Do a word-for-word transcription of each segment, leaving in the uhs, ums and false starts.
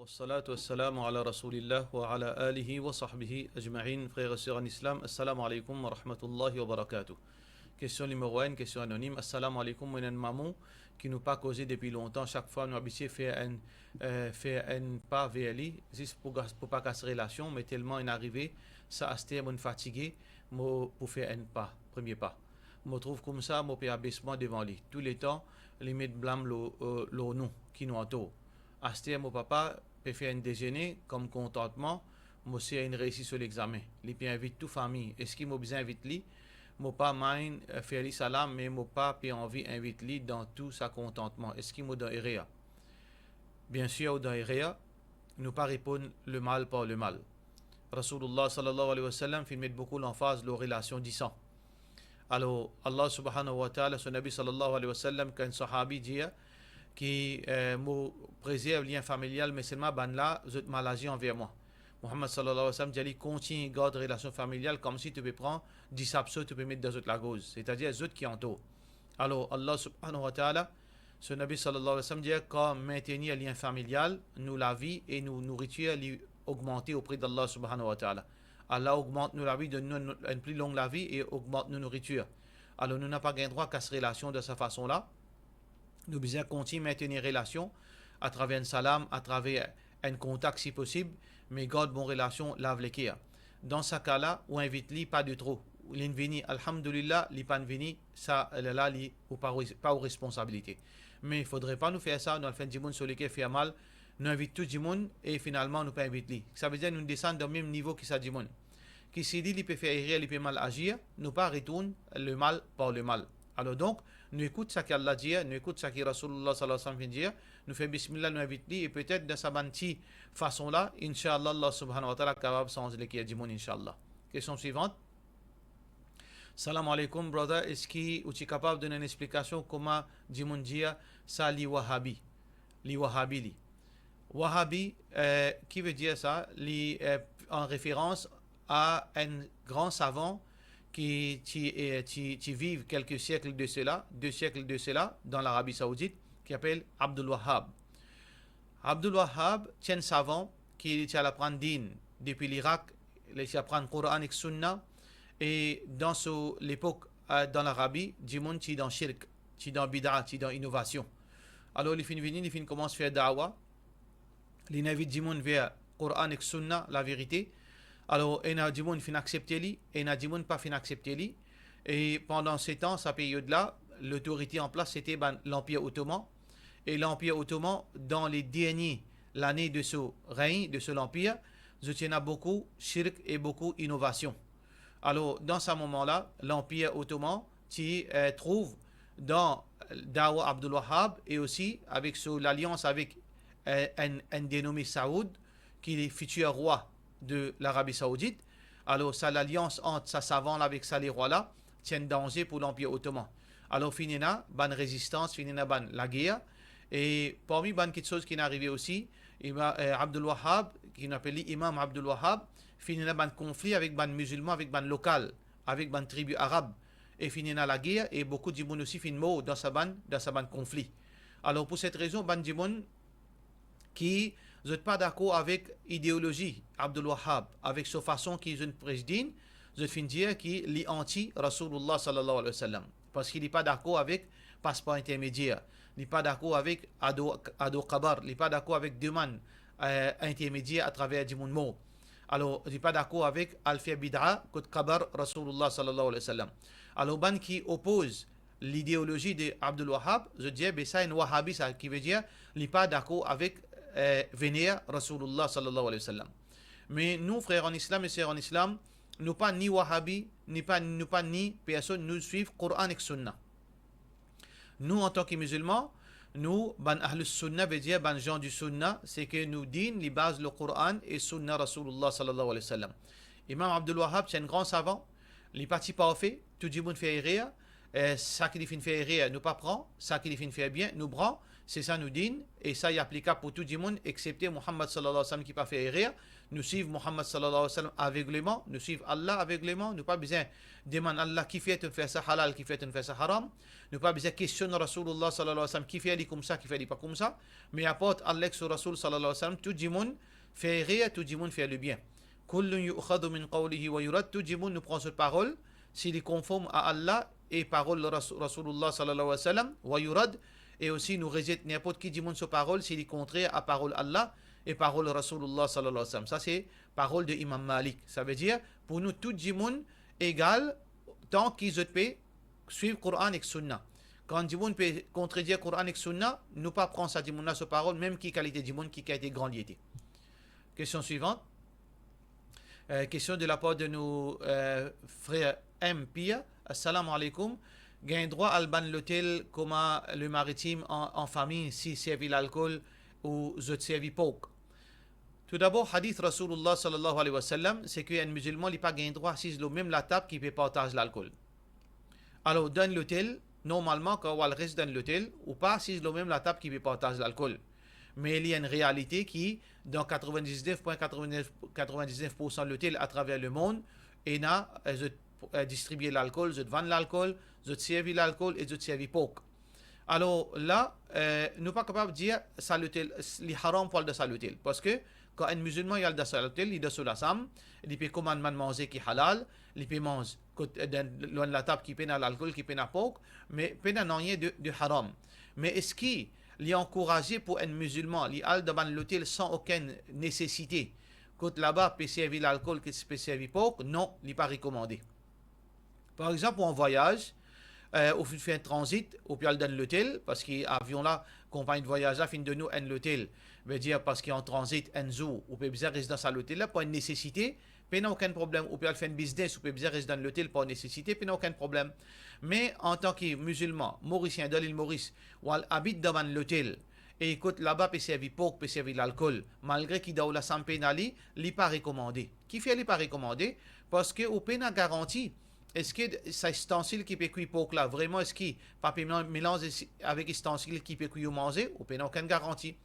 Wassalatu wassalamu ala Rasoulillah wa ala alihi wa sahbihi ajmain. Frer e ser an Islam, assalamu alaikum wa rahmatullahi wa barakatuh. Kestion nimero enn, kestion anonim. Assalamu alaikum, mo ena enn mamoun ki nou pa koze depi lontan. Sak fwa nou abitie fer enn, eh, fer enn pa ver li, zis pou gas-, pou pa kas relasion, me telman inn arive sa, aster mo'nn fatige, mo pou fer enn pa, premie pa. Mo trouv koumsa mo pe abesman devan li. Touletan, li met blam lor, eh, lor nou, ki nou antor. Aster mo papa pe fer enn dezene kom kontantman, mo ser inn reisi so lexame. Li pe invit tou fami. Eski mo bizin invit li? Mo pa mind, eh, fer li salam, me mo pa pe anvi invit li dan tou sa kontantman. Eski mo dan erer? Biensir, ou dan erer, nou pa reponn lemal par lemal. Rasoulillah sallallahu alayhi wa sallam finn met boukou lanfaz lor relasion disan. Alor, Allah subhanahu wa ta'ala, so Nabi sallallahu alayhi wa sallam, kan enn sahabi dir ki, eh, mo prezerv lien familial, me selman bannla, zot mal azir anver mwa. Muhammad sallallahu alayhi wa sallam dir li, kontign gard relasion familial, komsi to pe pran disab so, to pe met dan zot lagorz, setadir zot ki antor. Alor, Allah subhanahu wa ta'ala, so Nabi sallallahu alayhi wa sallam dir, kan mintenir lien familial, nou lavi e nou nouritir, li ogmante opre d'Allah subhanahu wa ta'ala. Allah ogmant nou lavi, donn nou enn, enn pli long lavi e ogmant nou nouritir. Alor, nou napa gagn drwa kas relasion de sa fason la. Nou bizin kontign mintenir relasion atraver enn salam, atraver enn kontak si posib, me gard bon relasion, lav leker. Dan sa ka la, ou invit li pa de tro. Li'nn vini, alhamdulillah, li pa'nn vini, sa, lerla li, ou pa ou, pa ou responsabilite. Me fodre pa nou fer sa, nou al fer enn dimoun so leker fer mal, nou invit tou dimoun e finalman nou pa invit li. Savedir nou desann dan mem nivo ki sa dimoun. Ki si li, li pe fer erer, li pe mal azir, nou pa retourn lemal par lemal. Alor donk, nou ekout seki Allah dir, nou ekout seki Rasoulillah sallallahu alayhi wa sallam finn dir, nou fer bismillah, nou invit li, e petet dan sa bann ti fason la, inshallah, Allah subhanahu wa ta'ala kapav sanz leker dimoun, inshallah. Kestion swivant. Salam alaikum, brother. Eski ou ti kapav donn enn explikasion kouma dimoun dir sa li Wahabi? Li Wahabi, li. Wahabi, eh, ki ve dir sa? Li, eh, an referans a enn gran savan ki ti, eh, ti, ti viv kelke siek de sela, de siek de sela, dan Larabi Saoudit, ki apel Abdul Wahhab. Abdul Wahhab ti enn savan ki li ti al aprann din depi Lirak, li ti aprann Koran ek Sunna, e dan so lepok, eh, dan Larabi, dimoun ti dan shirk, ti dan bid'a, ti dan inovasion. Alor li finn vini, li finn koumans fer dawa, li'nn invit dimoun ver Koran ek Sunna, laverite. Alor ena dimoun finn aksepte li, ena dimoun pa finn aksepte li. E pandan se tan, sa peryod la, lotorite an plas sete bann Lanpir Otoman. E Lanpir Otoman, dan le dernie lane de so regn, de so lanpir, zot ti ena boukou shirk e boukou inovasion. Alor dan sa moman la, Lanpir Otoman ti, eh, trouv dan dawa Abdul Wahhab e osi avek so lalians avek, eh, enn, enn denome Saoud, ki li fitir rwa de Larabi Saoudit. Alor sa lalians ant sa savan la avek sa lerwa la ti enn danze pou Lanpir Otoman. Alor finn ena bann rezistans, finn ena bann lager, e parmi bann kiksoz ki'nn arive osi, Ima-, eh, Abdul Wahhab, ki nou apel li Imam Abdul Wahhab, finn ena bann konfli avek bann mizilman, avek bann lokal, avek bann tribi arab, e finn ena lager, e boukou dimoun osi finn mor dan sa bann, dan sa bann konfli. Alor pou set rezon, bann dimoun ki zot pa dakor avek ideolozi Abdul Wahhab, avek so fason ki zot prezidin, zot finn dir ki li anti Rasoulillah sallallahu alayhi wa sallam, parski li pa dakor avek pas par intermedier, li pa dakor avek ado, ado kabar, li pa dakor avek demann, eh, intermedier atraver dimoun mor. Alor li pa dakor avek al fer bid'a kot kabar Rasoulillah sallallahu alayhi wa sallam. Alor bann ki opoz lideolozi de Abdul Wahhab, zot dir, be sa enn Wahabi sa, ki ve dir li pa dakor avek, eh, vener Rasoulillah sallallahu alayhi wa sallam. Me nou, frer an Islam e ser an Islam, nou pa ni Wahabi, ni pa, nou pa ni personn, nou swiv Koran ek Sunna. Nou, antan ki mizilman, nou, bann Ahlus Sunna, ve dir bann jan di Sunna, se ke nou din li baz lor Koran e Sunna Rasoulillah sallallahu alayhi wa sallam. Imam Abdul Wahhab ti enn gran savan, li pa ti parfe, tou dimoun fer erer, eh, seki li finn fer erer, nou pa pran, seki li finn fer bien, nou pran, Se sa nou dinn, e sa li aplikab pou tou dimoun, exsepte Muhammad sallallahu alayhi wa sallam ki pa fer erer. Nou swiv Muhammad sallallahu alayhi wa sallam avegleman, nou swiv Allah avegleman, nou pa bizin demann Allah kifer to'nn fer sa halal, kifer to'nn fer sa haram. Nou pa bizin kestionn Rasoulillah sallallahu alayhi wa sallam kifer li koumsa, kifer li pa koumsa. Me apart Allah ek so Rasoul sallallahu alayhi wa sallam, tou dimoun fer erer, tou dimoun fer lebien. Kullun yu'khadhu min qawlihi wa yurad, tou dimoun nou pran so parol, si li konform a Allah e parol Ras-, Rasoulillah sallallahu alayhi wa sallam, wa yurad, e osi nou rezet ninport ki dimoun so parol, si li kontrer a parol Allah e parol Rasoulillah sallallahu alayhi wa sallam. Sa se parol de Imam Malik. Savedir, pou nou tou dimoun egal, tan ki zot pe swiv Koran ek Sunna. Kan dimoun pe kontredir Koran ek Sunna, nou pa pran sa dimoun la so parol, mem ki kalite dimoun, ki kalite gran li ete. Kestion swivant. Euh, kestion de lapar de nou, euh, frer M Pia. Assalamu alaikum. Gagn drwa al bann lotel kouma le Maritim an, an fami si servi lalkol ou zot servi pork? Toudabor, hadith Rasoulillah sallallahu alayhi wa sallam, se ki enn mizilman, li pa gagn drwa asiz lor mem latab ki pe partaz lalkol. Alor, dan enn lotel, normalman, kan ou al res dan enn lotel, ou pa asiz lor mem latab ki pe partaz lalkol. Me li enn realite ki, dan katrovin-diznef pwin katrovin-diznef, katrovin-diznef poursan lotel atraver lemond, ena, eh, zot, eh, distribie lalkol, zot vann lalkol, zot servi lalkol e zot servi pork. Alor la, eh, nou pa kapav dir sa lotel, li haram pou al dan sa lotel. Parski kan enn mizilman li al dan sa lotel, li dan so lasam, li pe komann bann manze ki halal, li pe manz kot, eh, dan, lor enn latab ki pena lalkol, ki pena pork, me pena nanye de, de haram. Me eski li ankouraze pou enn mizilman, li al dan bann lotel san okenn nesesite, kot laba pe servi lalkol, ki pe servi pork? Non, li pa rekomande. Par exanp, ou an vwayaz, eh, ou finn fer enn tranzit, ou pe al dan lotel, parski avion la, konpagni de vwayaz la finn donn ou enn lotel. Vedir, parski an tranzit, enn zour, ou pe bizin res dan sa lotel la, pou enn nesesite, pena okenn problem. Ou pe al fer enn biznes, ou pe bizin res dan lotel par nesesite, pena okenn problem. Me antan ki mizilman, morisien, dan lil Moris, ou al abit dan bann lotel, e kot laba pe servi pork, pe servi lalkol, malgre ki dan ou lasam pena li, li pa rekomande. Kifer li pa rekomande? Parski ou pena garanti, eski sa istansil ki pe kwi pork la, vreman eski pa pe melan-, melanz es-, avek istansil ki pe kwi ou manze? Ou pena okenn garanti.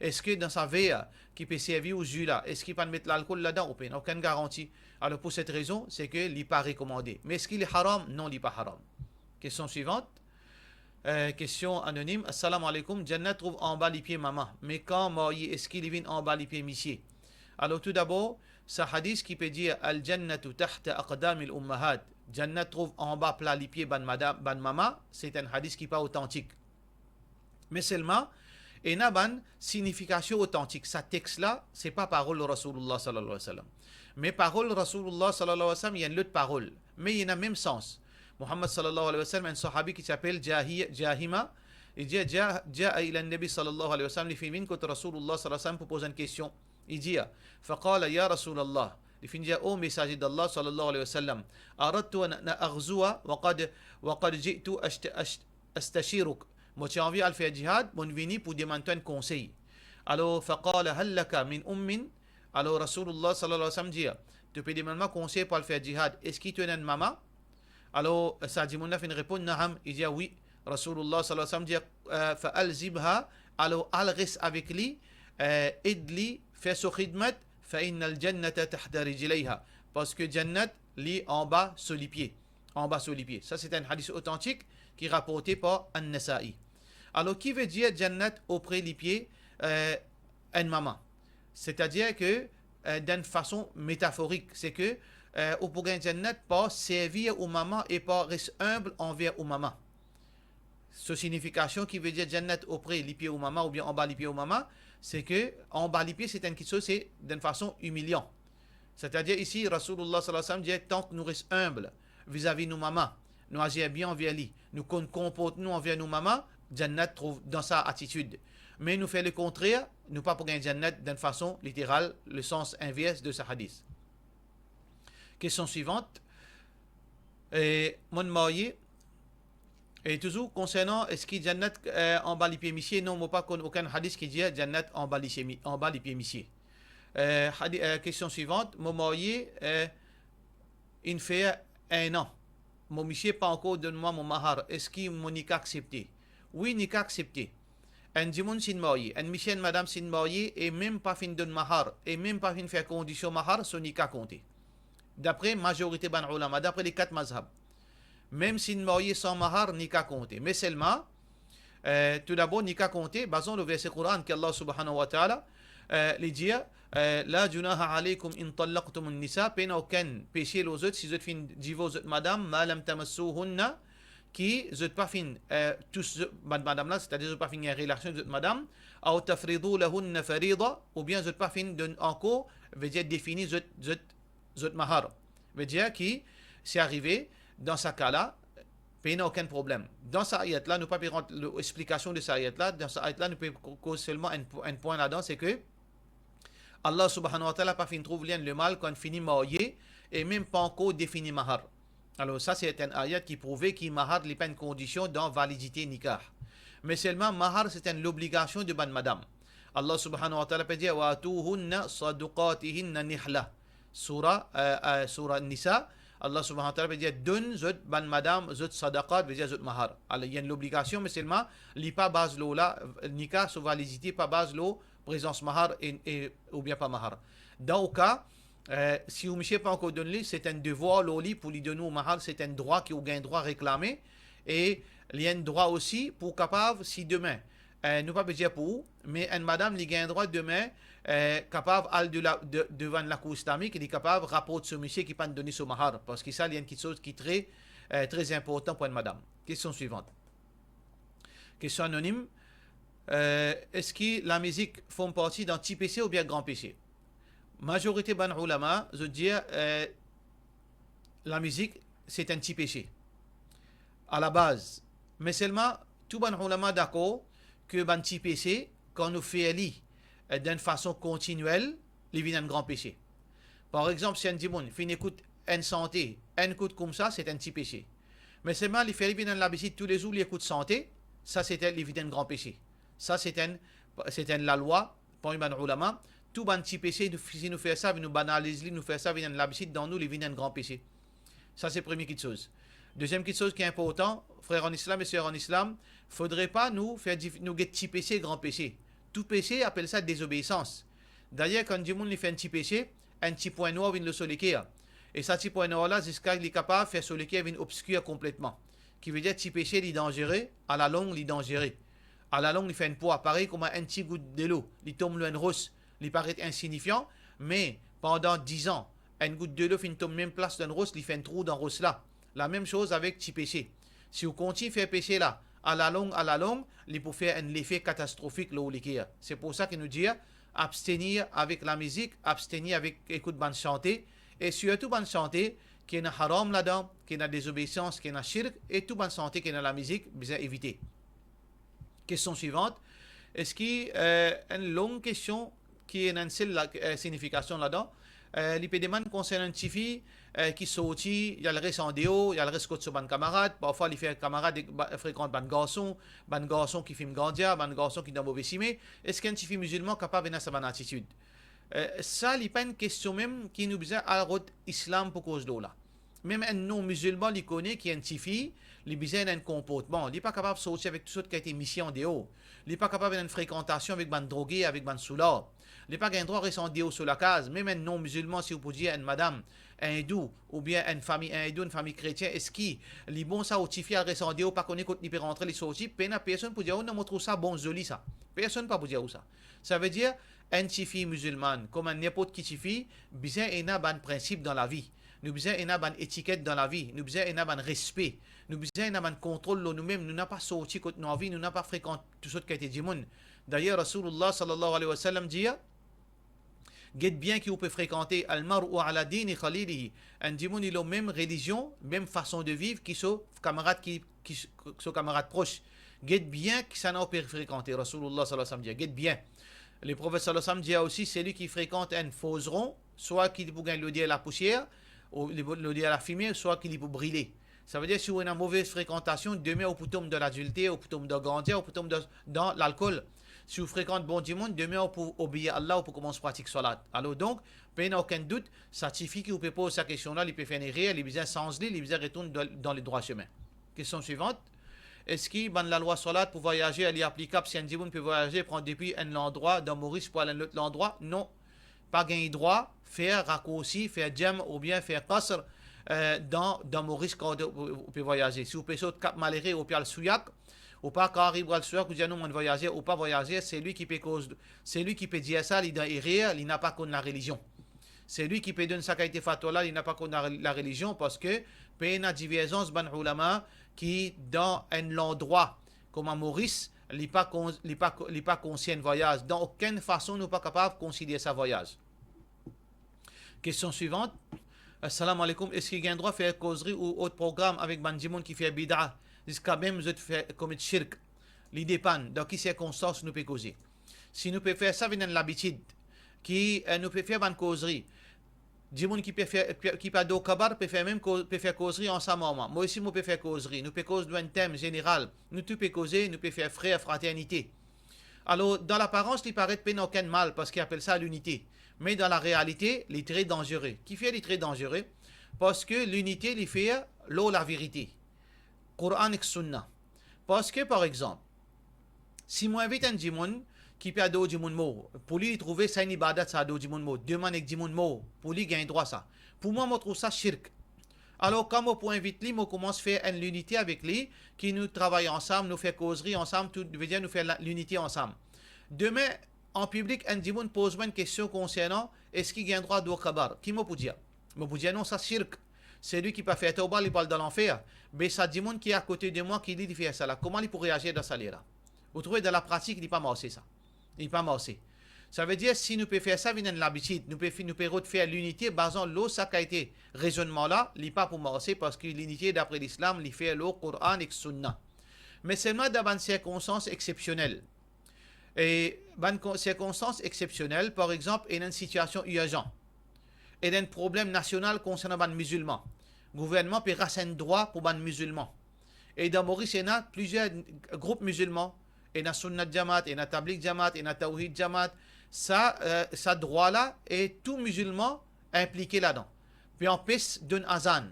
Eski dan sa ver ki pe servi ou zi la, eski pa'nn met lalkol ladan? Ou pena okenn garanti. Alor, pou set rezon, se ki li pa rekomande. Me eski li haram? Non, li pa haram. Kestion swivant. Eh, kestion anonim. Assalamu alaikum. Jannat trouv anba lipie mama. Me kan marye, eski li vinn anba lipie misie? Alor, toudabor, sa hadis ki pe dir, "Al-jannatu tahta aqdamil ummahat." Jannat trouv anba pla lipie bann madam, bann mama, se enn hadis ki pa otantik. Me selman, ena bann signifikasion otantik. Sa text la, se pa parol Rasoulillah sallallahu alayhi wa sallam. Me parol Rasoulillah sallallahu alayhi wa sallam, li enn lot parol. Me li ena mem sans. Muhammad sallallahu alayhi wa sallam, enn sahabi ki ti apel Jahi-, Jahima, li dir, ja-, jaa ila Nabi sallallahu alayhi wa sallam, li finn vinn kot Rasoulillah sallallahu alayhi wa sallam pou poz enn kestion. Li dir, faqala, ya Rasoulillah, li finn dir, o Mesaze d'Allah sallallahu alayhi wa sallam, aradtu an, an aghzuwa wa qad, wa qad ji'tu ashta-, ash-, astashiruk. Mo ti anvi al fer jihad, mo'nn vini pou demann twa enn konsey. Alor, faqala, hal laka min ummin? Alor, Rasoulillah sallallahu alayhi wa sallam dir, to pe demann mwa konsey pou al fer jihad, eski to ena enn mama? Alor, sa dimoun la finn reponn, naam, li dir, wi. Rasoulillah sallallahu alayhi wa sallam dir, eh, fa alzimha, alor al res avek li, eh, ed li, fer so khidmat, fa innal jannata tahta rijlayha, parski jannat, li anba so lipie. Anba so lipie. Sa, se enn hadis otantik ki raporte par An-Nasa'i. Alor, ki vedir jannat opre lipie, eh, enn mama? Setadir ki, eh, dan enn fason metaforik, se ki, eh, ou pou gagn jannat par servi ou mama e par res inb anver ou mama. So signifikasion ki vedir jannat opre lipie ou mama oubien anba lipie ou mama, se ki anba lipie, se enn kiksoz, se dan enn fason imilian. Setadir isi, Rasoulillah sallallahu alayhi wa sallam dir, tank nou res inb vizavi nou mama, nou azir bien anver li, nou konn konport nou anver nou mama, jannat trouv dan sa atitid. Me nou fer lekontrer, nou pa pou gagn jannat dan enn fason literal, le sans inverse de sa hadis. Kestion swivant. Eh, mo'nn marye, e touzour konsernan eski jannat, eh, anba lipie misie, non, mo pa konn okenn hadis ki dir jannat anba lipie mi-, anba lipie misie. Eh, hadi-, eh, kestion swivant, mo marye, eh, inn fer enn an. Mo misie pa ankor donn mwa mo mahar. Eski mo nika aksepte? Wi, nika aksepte. Enn dimoun finn marye, enn misie, enn madam finn marye e mem pa finn donn mahar, e mem pa finn fer kondision mahar, so nika konte. Dapre mazorite bann oulama, dapre le kat mazhab, mem finn marye san mahar, nika konte. Me selman, eh, toudabor, nika konte, bazan lor verse Koran ki Allah Subhanahu wa Ta'ala, eh, li dir, eh, "La junaha alaykum in tallaqtumun nisa", pena okenn pese lor zot si zot finn divors zot madam, "ma lam tamassuhunna", ki zot pa finn, eh, tous zot, bann madam la, setadir zot pa finn gagn relasion ek zot madam, "aw tafridu lahunna farida", oubien zot pa finn donn ankor, vedir defini zot, zot, zot mahar. Vedir ki, si arive, dan sa ka la, pena okenn problem. Dan sa ayat la, nou pa pe rant lor explikasion de sa ayat la, dan sa ayat la, nou pe ko-, koz selman enn po-, enn pwin ladan, se ke Allah Subhanahu wa Ta'ala pa finn trouv li enn lemal kan fini marye e mem pa ankor defini mahar. Alor, sa se enn ayat ki prouve ki mahar li pa enn kondision dan validite nikah. Me selman, mahar se enn lobligasion de bann madam. Allah Subhanahu wa Ta'ala pe dir, "Wa atuhunna sadaqatihinna nihla." Soura, eh, eh, soura Nisa, Allah Subhanahu wa Ta'ala pe dir, "Donn zot bann madam zot sadaqat", vedir zot mahar. Alor, li enn lobligasion, me selman, li pa baz lor la, nikah, so validite pa baz lor prezans mahar e, e, oubien pa mahar. Dan ou ka, eh, si ou misie pa ankor donn li, se enn devwar lor li pou li donn ou mahar, se enn drwa ki ou gagn drwa reklame, e li enn drwa osi pou kapav, si demin, eh, nou pa pe dir pou ou, me enn madam, li gagn drwa demin, eh, kapav al de la, de, devan lakour islamik, li kapav raport so misie ki pa'nn donn li so mahar, parski sa, li enn kiksoz ki tre, eh, tre inportan pou enn madam. Kestion swivant. Kestion anonim, eh, eski lamizik form parti dan ti pese oubien gran pese? Mazorite bann oulama, zot dir, eh, lamizik, se enn ti pese. A la baz. Me selman, tou bann oulama dakor ke bann ti pese, kan nou fer li, eh, dan enn fason kontiniel, li vinn enn gran pese. Par exanp, si enn dimoun finn ekout enn sante, enn kout koumsa, se enn ti pese. Me selman, li fer li vinn enn labitid toulezour, li ekout sante, sa se enn, li vinn enn gran pese. Sa se enn, se enn lalwa parmi bann oulama. Tou bann ti pese, nou, si nou fer sa, nou banaliz li, nou fer sa vinn enn labitid dan nou, li vinn enn gran pese. Sa se premie kiksoz. Deziem kiksoz ki inportan, frer an islam e ser an islam, fodre pa nou fer dif-, nou get ti pese, gran pese. Tou pese, apel sa dezobeisans. Dayer, kan dimoun li fer enn ti pese, enn ti pwin nwar vinn lor so leker. E sa ti pwin nwar la, ziska li kapav fer so leker vinn obskir konpletman. Ki vedir ti pese, li danzere, alalong, li danzere. Alalong, li fer enn pwa, parey kouma enn ti gout delo, li tom lor enn ros, li paret insinifian, me pandan diz an, enn gout delo finn tom mem plas dan ros, li fer enn trou dan ros la. Lamem soz avek ti pese. Si ou kontign fer pese la, alalong, alalong, li pou fer enn lefe katastrofik lor ou leker. Se pou sa ki nou dir, abstenir avek lamizik, abstenir avek ekout bann sante, e sirtou bann sante ki ena haram ladan, ki ena dezobeisans, ki ena shirk, e tou bann sante ki ena lamizik, bizin evite. Kestion swivant, eski, eh, enn long kestion ki ena enn sel la, eh, signifikasion ladan. Eh, li pe demann konsernan enn tifi, eh, ki sorti, li al res andeor, li al res kot so bann kamarad, parfwa li fer kamarad ek ba-, frekant bann garson, bann garson ki fim gandia, bann garson ki dan move sime. Eski enn tifi mizilman kapav ena sa bann atitid? Eh, sa li pa enn kestion mem ki nou bizin al rod islam pou koz lor la. Mem enn non-mizilman, li kone ki enn tifi, li bizin ena enn konportman. Li pa kapav sorti avek tou sort kalite misie andeor. Li pa kapav ena enn frekantasion avek bann droge, avek bann soular. Li pa gagn drwa res andeor so lakaz. Mem enn non-mizilman, si ou pou dir enn madam indou, oubien enn fami indou, enn fami kretien, eski li bon sa ou tifi al res andeor, pa kone kot li pe rantre, li sorti, pena personn pou dir, "Oh non, mo trouv sa bon, zoli sa." Personn pa pou dir ou sa. Savedir, enn tifi mizilman, kouma ninport ki tifi, bizin ena bann prinsip dan lavi. Nou bizin ena bann etiket dan lavi, nou bizin ena bann respe, nou bizin ena bann kontrol lor noumem, nou napa sorti kot nou anvi, nou napa frekant tou sort kalite dimoun. Dayer, Rasoulullah sallallahu alayhi wa sallam dir, get bien ki ou pe frekante, "Al mar'u ala dini khalilihi", enn dimoun li lor mem relizion, mem fason de viv ki so kamarad ki, ki so kamarad pros. Get bien kisannla ou pe frekante, Rasoulullah sallallahu alayhi wa sallam dir, get bien. Leprofet sallallahu alayhi wa sallam dir osi, seli ki frekant enn forzeron, swa ki li pou gagn loder lapousier, ou li pou, loder lafime, swa ki li pou brile. Savedir, si ou ena move frekantasion, demin ou pou tom dan ladilter, ou pou tom dan gandia, ou pou tom dan, dan lalkol. Si ou frekant bon dimoun, demin ou pou obeir Allah, ou pou koumans pratik salat. Alor donk, pena okenn dout, sa tifi ki ou pe poz sa kestion la, li pe fer enn erer, li bizin sanz li, li bizin retourn dan, dan le drwa semin. Kestion swivant. Eski bann lalwa salat pou vwayazer, li aplikab si enn dimoun pe vwayaze, pran depi enn landrwa dan Moris pou al enn lot landrwa? Non. Pa gagn drwa fer rakoursi, fer jam oubien fer qasr, eh, dan, dan Moris kan ou, ou, ou pe vwayaze. Si ou pe sort Kap Malere, ou pe al Souillac, ou pa kapav ariv al Souillac, ou dir, "Non, mo'nn vwayaze," ou pa vwayaze, selwi ki pe koz, selwi ki pe dir sa, li dan erer, li napa konn larelizion. Selwi ki pe donn sa kalite fatwa la, li napa konn la, larelizion, parski pena diverzans bann oulama ki dan enn landrwa kouma Moris, li pa kon-, li pa, li pa konsern vwayaz. Dan okenn fason nou pa kapav konsider sa vwayaz. Kestion swivant. Assalamu alaikum, eski gagn drwa fer kozri ou lot program avek bann dimoun ki fer bida, ziska mem zot fer komet shirk? Li depann dan ki sirkonstans nou pe koze. Si nou pe fer sa vinn enn labitid, ki, eh, nou pe fer bann kozri, dimoun ki pe fer, ki, ki pe ador kabar, pe fer mem ko-, pe fer kozri ansam ar mwa. Mwa osi mo pe fer kozri. Nou pe koz lor enn tem zeneral. Nou tou pe koze, nou pe fer frer, fraternite. Alor, dan laparans, li paret pena okenn mal, parski apel sa linite. Me dan larealite, li tre danzere. Kifer li tre danzere? Parski linite, li fer lor laverite. Koran ek Sunna. Parski, par exanp, si mo invit enn dimoun ki pe ador dimoun mor, pou li, li trouve sa enn ibadat, sa ador dimoun mor, demann ek dimoun mor, pou li gagn drwa sa. Pou mwa, mo trouv sa shirk. Alor, kan mo pou invit li, mo koumans fer enn linite avek li, ki nou travay ansam, nou fer kozri ansam, tou, vedir nou fer la, linite ansam. Demin, an piblik, enn dimoun poz mwa enn kestion konsernan eski gagn drwa ador kabar. Ki mo pou dir? Mo pou dir, "Non, sa shirk. Selwi ki pa fer tawba, li pou al dan lanfer." Me sa dimoun ki akote de mwa, ki li, li fer sa la, kouma li pou reazir dan sa ler la? Ou trouve, dan lapratik, li pa marse sa. Li pa marse. Savedir, si nou pe fer sa vinn enn labitid, nou pe fi-, nou pe rod fer linite bazan lor sa kalite rezonnman la, li pa pou marse, parski linite dapre Lislam, li fer lor Koran ek Sunna. Me selman dan bann sirkonstans exsepsionel. E bann kon-, sirkonstans exsepsionel, par exanp, ena enn sitiasion irzan, ena enn problem nasional konsernan bann mizilman. Gouvernman pe ras enn drwa pou bann mizilman. E dan Moris, ena plizier group mizilman. Ena Sunnat Jamaat, ena Tabligh Jamaat, ena Tawhid Jamaat. Sa, eh, sa drwa la, e tou mizilman inplike ladan. Pe anpes donn azan.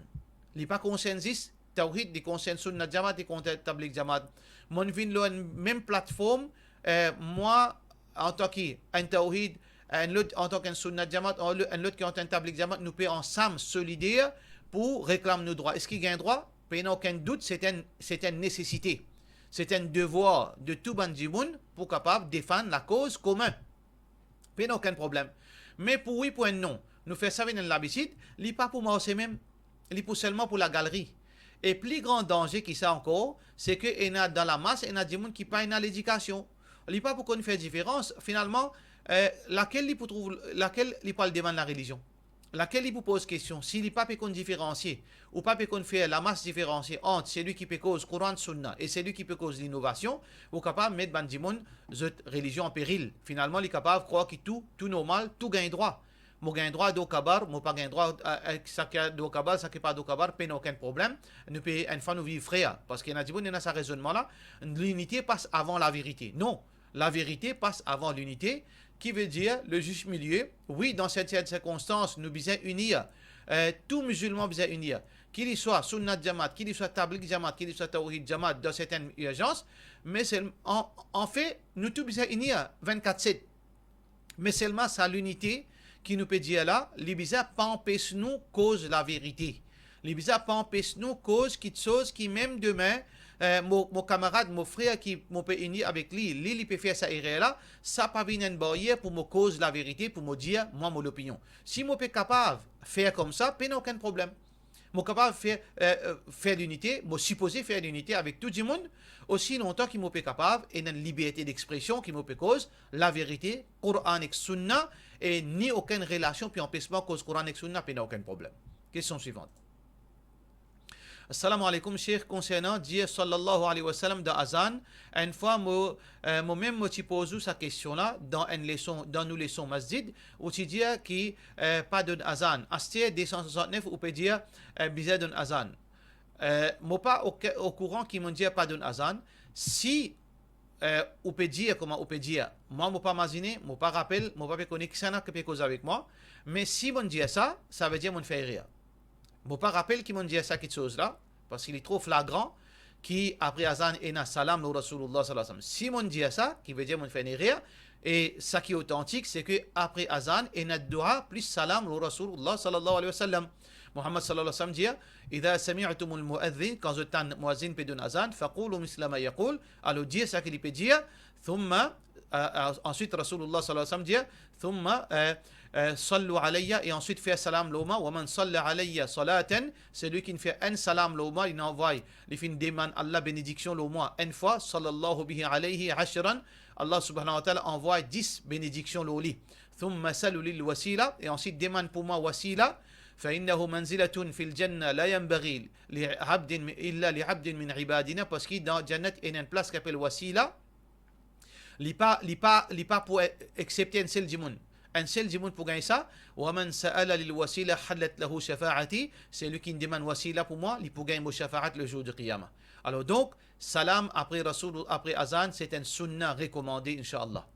Li pa konsern zis Tawhid, li konsern Sunnat Jamaat, li konsern Tabligh Jamaat. Mo'nn vinn lor enn mem platform, eh, mwa antan ki enn Tawhid, enn lot antan ki enn Sunnat Jamaat, enn lo-, enn lot ki antan ki enn Tabligh Jamaat, nou pe ansam solider pou reklam nou drwa. Eski gagn drwa? Pena okenn dout, se enn, se enn nesesite. Se enn devwar de tou bann dimoun pou kapav defann lakoz komin. Pena okenn problem. Me pou wi, pou enn non, nou fer sa vinn enn labitid, li pa pou marse mem. Li pou selman pou lagalri. E pli gran danze ki sa ankor, se ke ena dan lamas, ena dimoun ki pa ena ledikasion. Li pa pou konn fer diferans. Finalman, eh, lakel li pou trouv, lakel li pou al demann larelizion? Lakel li pou poz kestion? Si li pa pe konn diferansie, ou pa pe konn fer lamas diferansie ant selwi ki pe koz Koran, Sunna e selwi ki pe koz linovasion, ou kapav met bann dimoun zot relizion an peril. Finalman, li kapav krwar ki tou, tou normal, tou gagn drwa. Mo gagn drwa ador kabar, mo pa gagn drwa, eh, eh, sa ki ador kabar, sa ki pa ador kabar, pena okenn problem. Nou pe, enn fwa nou viv frer, parski ena dimoun ena sa rezonnman la, linite pas avan laverite. Non, laverite pas avan linite, ki vedir le juste milieu. Wi, dan serten sirkonstans, nou bizin inir, eh, tou mizilman bizin inir. Ki li swa Sunnat Jamaat, ki li swa Tabligh Jamaat, ki li swa Tawhid Jamaat, dan sertenn irzans, me sel-, an, anfet, nou tou bizin inir vennkat set. Me selman sa linite ki nou pe dir la, li bizin pa anpes nou koz laverite. Li bizin pa anpes nou koz kitsoz ki mem demin, eh, mo, mo kamarad, mo frer ki mo pe ini avek li, li, li pe fer sa erer la, sa pa vinn enn baryer pou mo koz laverite, pou mo dir mwa mo lopinion. Si mo pe kapav fer koumsa, pena okenn problem. Mo kapav fer, eh, eh, fer linite, mo sipoze fer linite avek tou dimoun, osi lontan ki mo pe kapav, ena enn liberte dexpresion, ki mo pe koz laverite, Koran ek Sunna, e ni okenn relasion pe anpes mwa koz Koran ek Sunna, pena okenn problem. Kestion swivant. Assalamu alaikum, Sheikh, konsernan dir sallallahu alayhi wa sallam dan azan, enn fwa mo, eh, mo mem mo ti poz ou sa kestion la, dan enn leson, dan nou leson masjid, ou ti dir ki, eh, pa donn azan. Aster de san swasantnef, ou pe dir, eh, bizin donn azan. Eh, mo pa oke-, okouran ki mo'nn dir pa donn azan. Si, eh, ou pe dir kouma ou pe dir, mwa mo pa mazine, mo pa rapel, mo pa pe kone kisannla ki pe koz avek mwa, me si mo'nn dir sa, savedir mo'nn fer erer. Mo pa rapel ki mo'nn dir sa kitsoz la, parski li tro flagran. ki apre azan ena salam lor Rasoulillah sallallahu alayhi wa sallam. Si monn dir sa, ki vedir monn fer enn erer, e sa ki otantik, se ki apre azan ena dua plis salam lor Rasoulillah sallallahu alayhi wa sallam. Muhammad sallallahu alayhi wa sallam dir, "Idha sami'tumul muadhdhin", kan zot tann muazzin pe donn azan, "faqulu misla ma yaqul", alor dir sa ki li pe dir, "thumma", euh, euh, answit Rasoulillah sallallahu alayhi wa sallam dir, "Thumma, euh, euh, sallu alayya", e answit fer salam lor mwa, "wa man salla alayya salatan", selwi ki fer enn salam lor mwa, li anvoy, li finn demann Allah benediksion lor mwa enn fwa, "sallallahu bihi alayhi ashran", Allah subhanahu wa ta'ala anvoy dis benediksion lor li. "Thumma salu lil wasila", e answit demann pou mwa wasila, "fa innahu manzilatun fil janna la yanbaghi li abdin mi-, illa li abdin min ibadina", parski dan jannat ena enn plas ki apel wasila, li pa, li pa, li pa pou e-, exsepte enn sel dimoun. Enn sel dimoun pou gagn sa. "Wa man sa'ala lil wasila hallat lahu shafa'ati", selwi ki demann wasila pou mwa, li pou gagn mo shafaat le jour du qiyama. Alor donk, salam apre Rasoul, apre azan, se enn sunna rekomande, inshallah.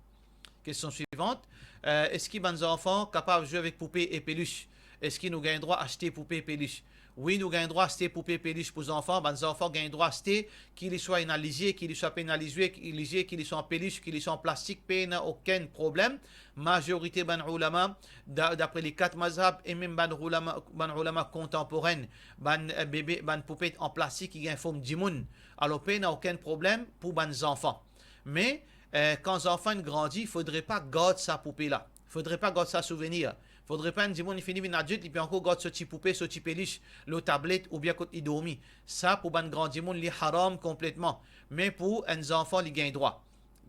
Kestion swivant, euh, eski bann zanfan kapav zwe avek poupe e pelis? Eski nou gagn drwa aste poupe e pelis? Wi, nou gagn drwa aste poupe e pelis pou zanfan. Bann zanfan gagn drwa aste, ki li swa ena lizie, ki li swa pena lizie, ki lizie, ki li swa an pelis, ki li swa an plastik, pena okenn problem. Mazorite bann oulama, da-, dapre le kat mazhab, e mem bann oulama, bann oulama kontanporenn, bann, euh, bebe, bann poupet an plastik ki gagn form dimoun, alor pena okenn problem pou bann zanfan. Me, euh, kan zanfan inn grandi, fodre pa gard sa poupe la. Fodre pa gard sa souvenir. Fodre pa enn dimoun li fini vinn adilt, li pe ankor gard so ti poupe, so ti pelis, lor tablet oubien kot li dormi. Sa pou bann gran dimoun, li haram konpletman. Me pou enn zanfan, li gagn drwa.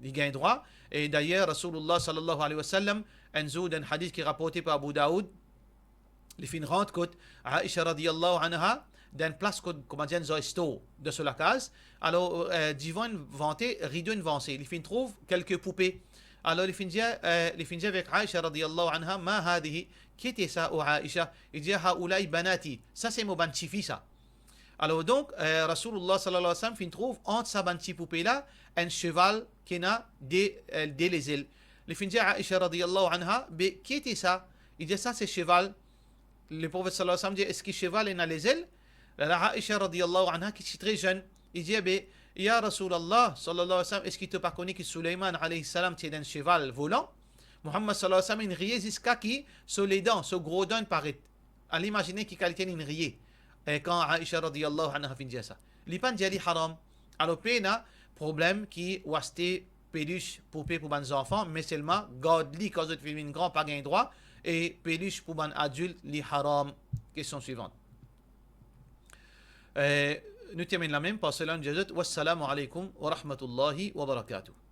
Li gagn drwa. E dayer, Rasoulillah sallallahu alayhi wa sallam, enn zour, dan enn hadis ki raporte par Abu Daoud, li finn rant kot Aisha radiyallahu anha, dan enn plas kot, kouma dir, enn store dan so lakaz. Alor, euh, divan inn vante, rido inn vanse, li finn trouv kelke poupe. Alor, li finn dir, euh, li finn dir avek Aisha radiyallahu anha, "Ma hadhihi?" Ki ete sa, o Aisha? Li dir, "Haulai banati." Sa se mo bann tifi sa. Alor donk, euh, Rasoulillah sallallahu alayhi wa sallam finn trouv ant sa bann ti poupe la enn seval ki ena de, euh, de lezel. Li finn dir Aisha radiyallahu anha, "Be ki ete sa?" Li dir, "Sa se seval." Leprofet sallallahu alayhi wa sallam dir, "Eski seval ena lezel?" Lerla Aisha radiyallahu anha, ki ti tre zenn, li dir, "Be, ya Rasoulillah sallallahu alayhi wa sallam, eski to pa kone ki Souleyman alayhi salam ti ena enn seval volan?" Muhammad sallallahu alayhi wa sallam inn riye ziska ki so ledan, so gro dan inn paret. Al imazine ki kalite li inn riye, eh, kan Aisha radiyallahu anha finn dir sa. Li pa'nn dir li haram. Alor, pena problem ki ou aste pelis, poupe pou bann zanfan, me selman gard li kan zot finn vinn gran, pa gagn drwa, e pelis pou bann adilt, li haram. Kestion swivant. Eh, nou terminn la mem, par sela nou dir zot, wassalamu alaykum wa rahmatullahi wa barakatuh.